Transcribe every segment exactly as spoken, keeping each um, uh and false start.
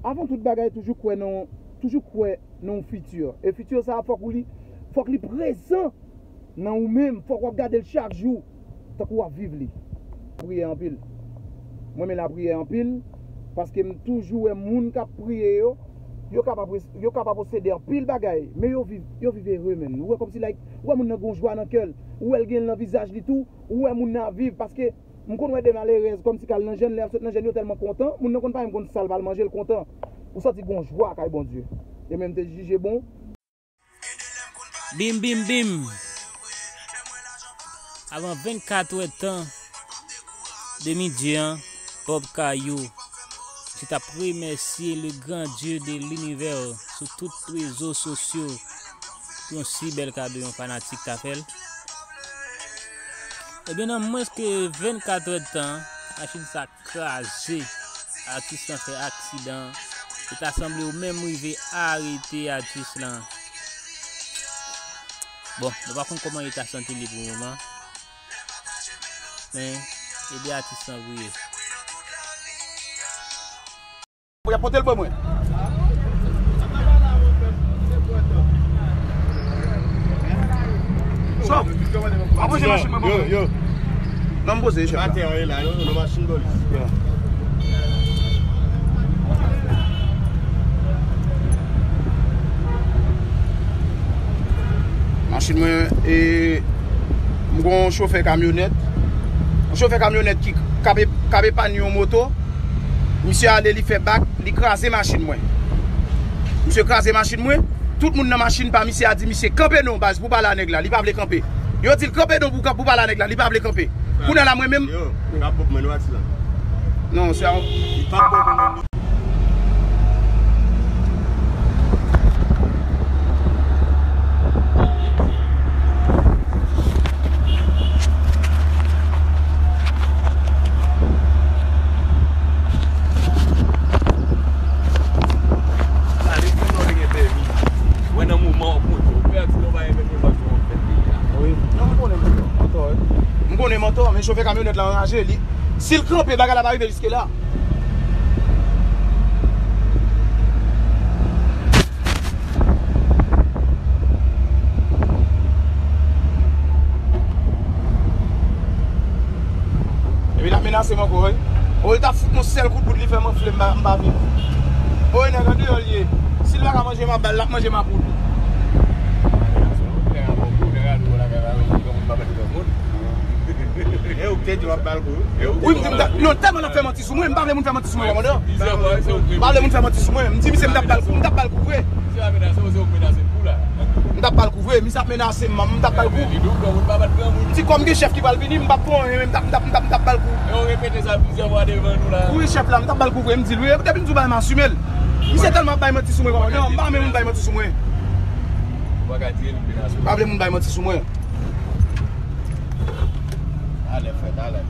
Avan tout bagay, toujou kwè nan, toujou kwè nan yon fiti. E fiti sa a, fòk ou li, fòk li prezan nan ou menm, fòk w ap gade l chak jou, tankou w ap viv li. Priye anpil. Mwen renmen lapriyè anpil, paske m toujou wè moun k ap priye yo, yo ka pa pos-, yo ka pa posede anpil bagay, men yo viv, yo viv ere, menm. Ou wè kòmsi, like, ou wè moun nan gon jwa nan kè l, ou wè l gen l nan vizaj li tou, ou wè moun nan ap viv, paske m konn wè de malerèz, kòmsi k al nan jèn, lè y ap sot nan jèn, yo tèlman kontan, moun nan konn pa menm konn sa l pral manje, l kontan. Ou santi gon jwa kay Bondye. E menm te jije bon. Bim, bim, bim. Avan vennkat è tan de midi an, Bob Kayou, je t ap remèsye le grand Dieu de l'univers sou tout rezo sosyo pou yon si bèl kado yon fanatik ta fè l. Ebyen, nan mwens ke vennkat è tan, machin sa kraze. Atis lan fè aksidan. Li ta sanble yo menm rive arete atis lan. Bon, nou pa konn kòman li ta santi li pou moman. Men, ede atis lan priye. Pou y ap pote l ban mwen. Chòf, pa poze machin mwen ban mwen. Yo, yo. Non, m poze, chèf la. Atè, yo, nan machin polis. Machin mwen, e, m gon chofè kamyonèt. Yon chofè kamyonèt ki k ap, k ap epann yon moto. Misye ale, li fè bak, li kraze machin mwen. Misye kraze machin mwen. Tout moun nan machin pa misye a di misye, "Kanpe non, baz, pou pale a nèg la." Li pa vle kanpe. Yo di l, "Kanpe non, pou, pou pale a nèg la." Li pa vle kanpe. Kounye a la, mwen menm. Yo, l ap bon pou mwen, nou, atis lan. Non, se a. Li pa bon pou mwen. Mwen nan moman w ap monte, w pèdi, nou pa gen menm lòt w ap fè peyi a. Wi. Non, m konnen mantò, mantò, wi. M konnen mantò, men chofè kamyonèt la anraje, li, si l kanpe, bagay la pa rive jiske la. Epi l ap menase m ankò, wi. O, li t ap fout yon sèl kout bout, li fè m anfle, m pa, m pa vin. O, nèg andeyò l ye. Si l pa ka manje mapout, l ap manje mapout. E ou ki te di w ap ba l kou? Wi, m di m ta, non, tèlman l ap fè manti sou mwen, m pa vle moun fè manti sou mwen, kòmandan. M pa vle moun fè manti sou mwen. M di misye m t ap ba l kou, m t ap ba l kou vre. M t ap ba l kou vre, misye ap menase m, m t ap ba l kou. M di kòm gen chèf ki pral vini, m p ap pran anyen, men m t ap, m t ap, m t ap, m t ap ba l kou. Wi, chèf la, m t ap ba l kou vre, m di l wi. Depi m di w bagay, m asime l. Misye tèlman ap bay manti sou mwen, kòmandan, m pa renmen moun bay manti sou mwen. M pa vle moun bay manti sou mwen. Talè, frè, talè.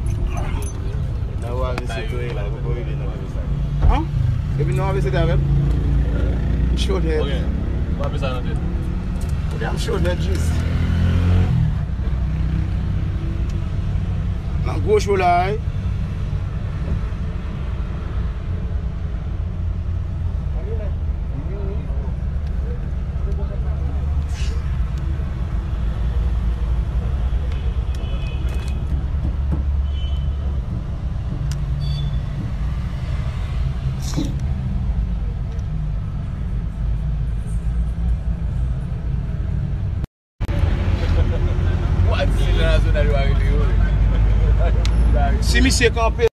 Nan ou avese tou ye la, ou poko rive nan. An? Epi nan ou avese te avè m? M cho nèt. Ok. Ou pa fè sa nan tèt. Ok, m cho nèt jis. Nan gwo cho la, wi. Si misye kanpe.